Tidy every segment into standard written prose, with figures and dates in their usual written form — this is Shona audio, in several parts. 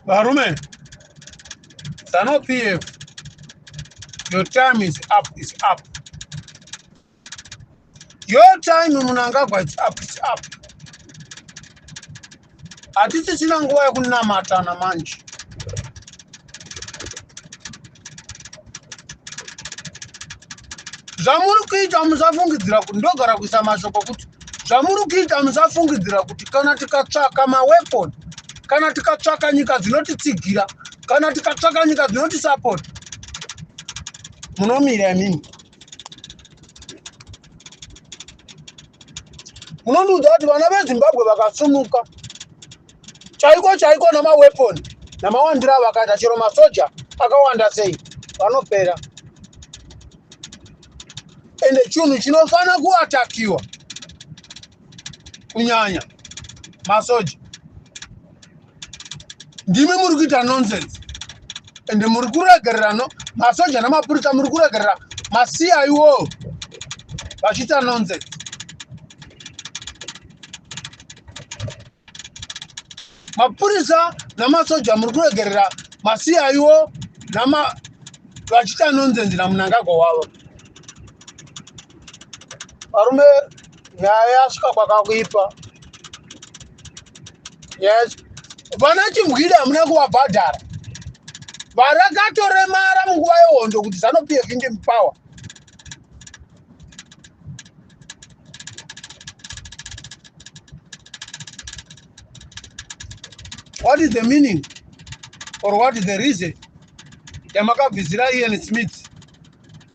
Varume, ZANU PF, your time is up, is up. Your time, Mnangagwa, is up, is up. Hatisisina nguva yekunamatana manje. Zvamuri kuita musafungidzira kuti ndogara kuisa mashoko kuti zvamuri kuita musafungidzira kuti kana tikatsvaka maweapon, kana tikatsvaka nyika dzinotitsigira, kana tikatsvaka nyika dzinotisapota, munomira imimi. Munondiudza kuti vana veZimbabwe vakasumuka chaiko chaiko namaweapon namawandiro avakaita, chero masoja akawanda sei, vanopera. Ende chinhu chinofana kuatakiwa kunyanya masoja. Ndimi muri kuita nonsense, ende muri kuregerera no masoja namapurisa, muri kuregerera maCIO vachiita nonsense. Mapurisa namasoja muri kuregerera maCIO nama vachiita nonsense naMnangagwa wavo. Varume, nyaya yasvika kwakakuipa. Yes, vana Chimbwida hamuna kuvabhadhara, varakatoremara munguva yehondo kuti ZANU PF inde mupower. What is the meaning or what is the reason yamakabvisira Ian Smith?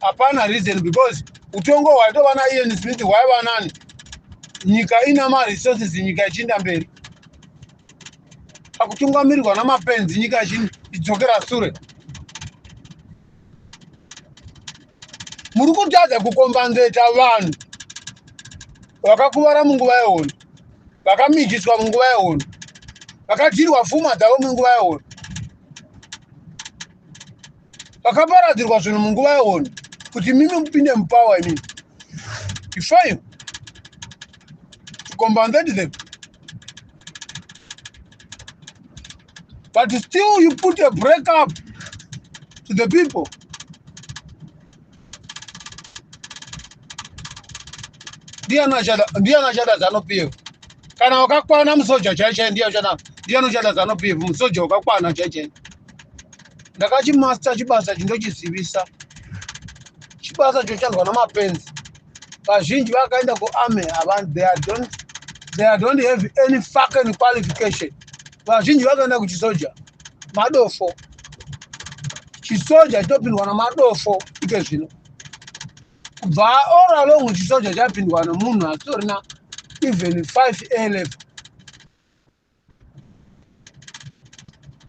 Hapana reason, because utongo hwaitova naIan Smith hwaiva nani, nyika ina maresources, nyika ichiinda mberi. Pakutungamirirwa namapenzi, nyika ichidzokera sure. Muri kutadza kucompensata vanhu vakakuvara munguva yehondo, vakamitiswa munguva yehondo, vakadyirwa pfuma dzavo munguva yehondo, vakaparadzirwa zvinhu munguva yehondo, kuti mimi mupinde mupower. Imimi you fail to compensate them, but still you put a break up to the people. Ndiani achada ZANU PF kana wakakwana? Musoja chai chai ndiye achada. Ndiani uchada ZANU PF? Musoja wakakwana chai chai. Ndakachimaster chibasa chindochizivisa, chibasa choshandwa namapenzi. Vazhinji vakaenda kuarmy they don't have any fucking qualification. Vazhinji vakaenda kuchisoja madofo. Chisoja chitopindwa namadofo ike zvino. Kubva all along chisoja chapindwa nomunhu asitorina even 5 A level.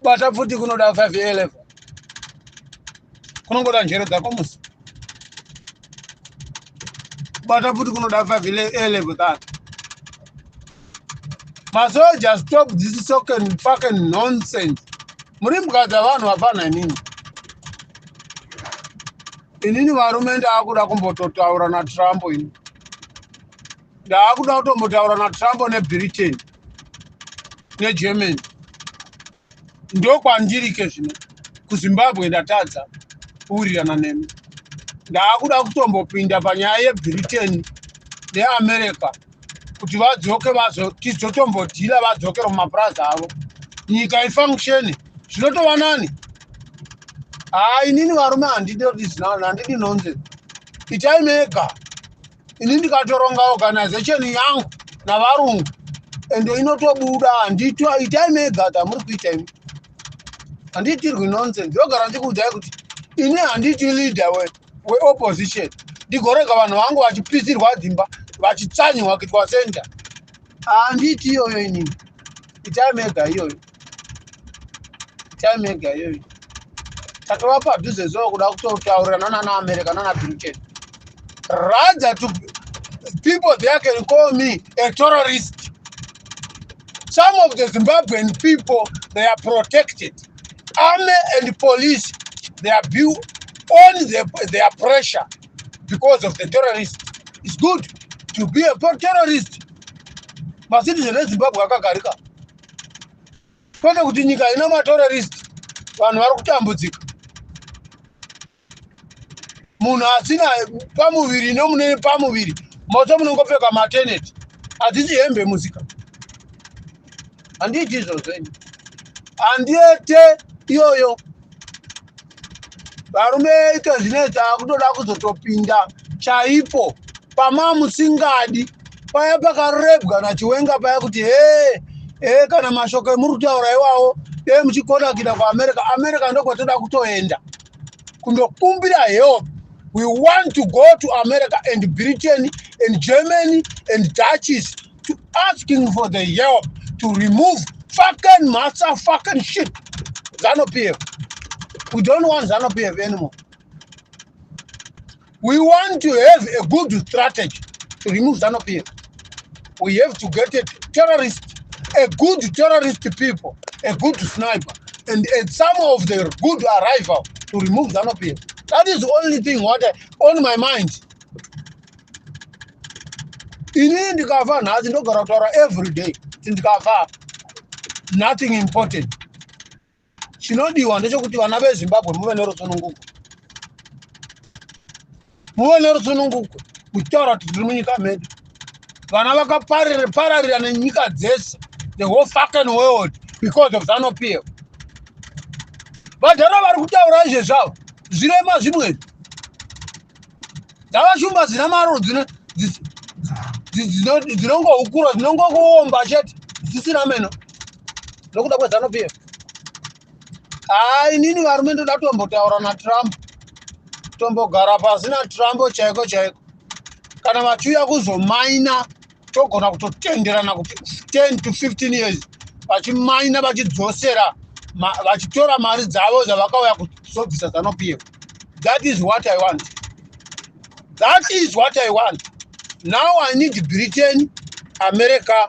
Bata pfuti kunoda 5 A level, kunongoda njere dzako musi. Bata pfuti kunoda 5 A level. That masoja, stop this fucking nonsense. Muri mbwa dzavanhu vapana. Inini, inini varume, ndaakuda kumbototaura naTrump. Ini ndaakuda kutombotaura naTrump neBritain neGermany. Ndokwandiri ke zvino. KuZimbabwe ndatadza kuwirirana nemi. Ndaakuda kutombopinda panyaya yeBritain neAmerica kuti vadzoke, tizotombodhila, vadzokere mumapurazi avo, nyika ifunction. Zvinotova nani. Haa, inini varume handidi, handidi nonsense. Itai mega. Ini ndikatoronga organization yangu navarungu ende inotobuda. Handito, itai mega dzamuri kuita imi. Handiitirwi nonsense. Ndogara ndikuudzai kuti ini handiti leader weopposition ndigorega vanhu vangu vachipisirwa dzimba, vachitsanywa kuitwa center. Handiti iyoyo inini. Itai mega iyoyo, itai mega iyoyo. Tatova padhuze so kuda kutotaurirana nana America nana Britain. Rather to people there can call me a terrorist. Some of the Zimbabwean people, they are protected. Army and police, they are built on their pressure because of the terrorists. It's good to be a terrorist. Macitizen eZimbabwe akagarika. Kwete kuti nyika ina materrorist, vanhu vari kutambudzika. Munhu asina pamuviri nomune pamuviri, mose munongopfeka mateneti, hadzisi hembe musika. Handiiti izvozvo ini, handiete iyoyo. Varume, ito zvinetsa, akutoda kuzotopinda chaipo pamamusingadi paya pakarebwa naChiwenga paya kuti he he, kana mashoko emuri kutaura iwawo dei muchikona kuenda kuAmerica. America ndokwatoda kutoenda kundokumbira help. We want to go to America and Britain and Germany and Dutches to asking for the help to remove fucking master fucking shit ZANU PF. We don't want ZANU PF anymore. We want to have a good strategy to remove ZANU PF. We have to get a terrorist, a good terrorist people, a good sniper, and some of the good arrival to remove ZANU PF. That is the only thing what I, on my mind. Inini ndikafa nhasi, ndogara kutaura every day kuti ndikafa, nothing important. Chinodiwa ndechekuti vana veZimbabwe muve nerusununguko, muve nerusununguko kutaura kuti tiri munyika medu. Vana vakapararira nenyika dzese, the whole fucking world, because of ZANU PF. Vadhara vari kutaura izvezvavo, zvirema zvimwe dzavashumba dzina maro dzinongohukura, dzinongokuomba chete, dzisina meno nokuda kweZANU PF. Hai, inini varume ndoda kutombotaura naTrump, tombogara pasi naTrump chaiko chaiko. Kana vachiuya kuzomaina, togona kutotenderana kuti 10 to 15 years vachimaina, vachidzosera, vachitora mari dzavo dzavakauya kuzobvisa ZANU PF. That is what I want, that is what I want. Now I need Britain, America,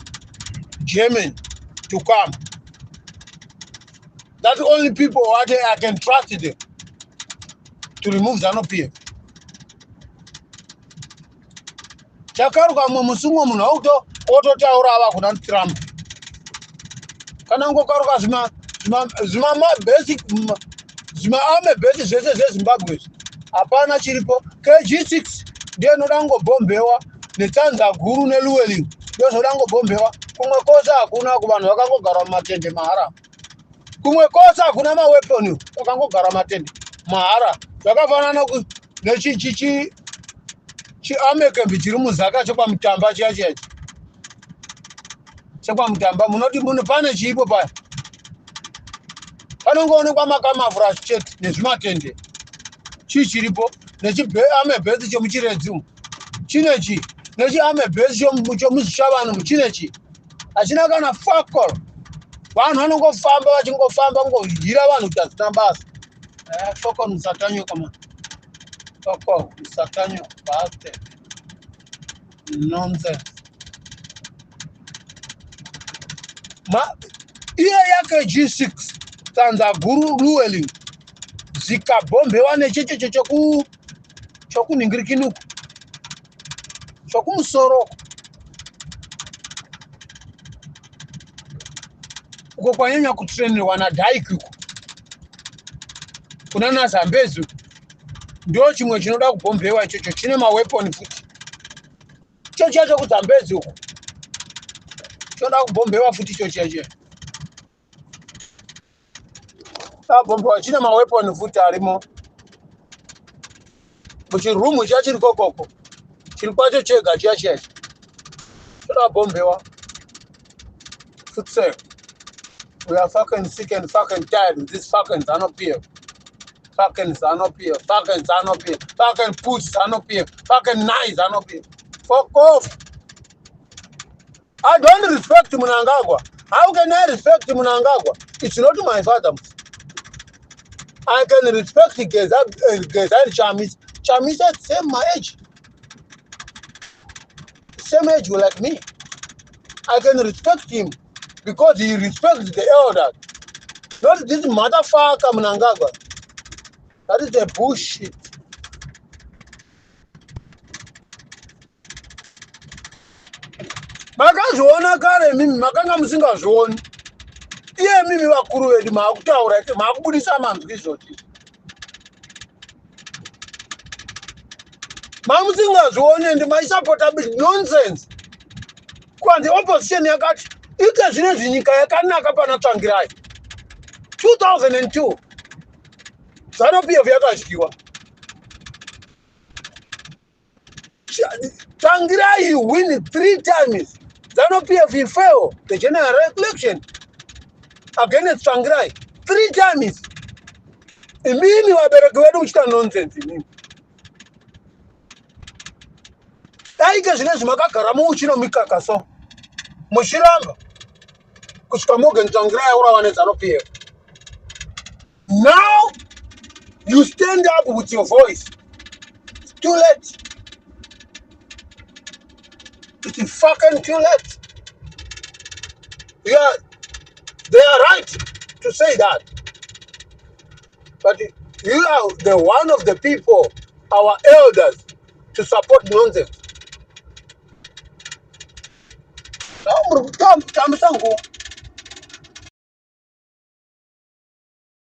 Germany to come. That's the only people what I can trust them to remove ZANU PF. Chakaruka mumwe musi, umwe munhu auto ototaura ava kuna Trump. Kana ngokaruka zvima zvima mabasic, zvimaarmy base zvese zveZimbabwe izvi, hapana chiripo. KG6 ndiyo inoda kungobhombewa, netsanza guru neLuweling ndozvoda kungobhombewa. Kumwe kwose hakuna. Kuvanhu vakangogara mumatende mahara, kumwe kwose hakuna maweapon, vakangogara matende mahara. Zvakafanana nechichichi chiarmy camp chiri muZaka chekwaMutamba chiya chiya chekwaMutamba. Munoti muno pane chiipo paya, panongoonekwa makamavhura chete nezvimatende. Chii chiripo nechiarmy base chemuChiredzi umu chine chi nechiarmy base chomuZvishavane chine chi? Hachina kana fuck all. Vanhu vanongofamba, vachingofamba ngohira vanhu kuti hazina basa. Fuck all, musatanyoka man, fuck all, musatanyoka bastard, nonsense. Ma iye yake G6, tsanza guru, Luweling zvikabhombewa nechechecho chokunhingirikinuku chokumusoro uko kwanyanya kutrainirwa naDhaiki uko kuna naZambezi uko, ndo chimwe chinoda kubhombewa ichocho, chine maweapon futi. Icho chiya chokuZambezi uko chinoda kubhombewa futi, icho chiya chiya abhombewa, chine maweapon futi arimo muchirumu chiya chiri kokoko, chiri kwacho chega chiya chiya choda kubhombewa futi. We are fucking sick and fucking tired with this fucking ZANU PF, fucking ZANU PF, fucking ZANU PF, fucking push ZANU PF, fucking nice ZANU PF. Fuck off. I don't respect Mnangagwa. How can I respect Mnangagwa? It's not my father. I can respect Geza, Geza and Chamisa. Chamisa is same my age. Same age like me. I can respect him because he respects the elders. Not this motherfucker Mnangagwa. That is a bullshit. Makazviona kare mimi, makanga musingazvioni. Iye mimi vakuru vedu maakutaura maakubudisa manzwi izvozvi. Mamusingazvione ndi maisapota nonsense. Kwanzi opposition yakati ite zvinezvi nyika yakanaka pana Tsvangirai. 2002 Zanu PF yakadyiwa. Tsvangirai win 3 times. Zanu PF he fail the general election against Tsvangirai 3 times. Imimi vabereki vedu muchita nonsense imimi. Dai ke zvinezvi makagara muuchi nomikaka so muchiramba kusvika Morgan Tsvangirai aurawa neZanu PF. Now you stand up with your voice. It's too late. It's fucking too late. Yeah, they are right to say that. But you are the one of the people, our elders, to support nonsense. Now, muri kutambisa nguva.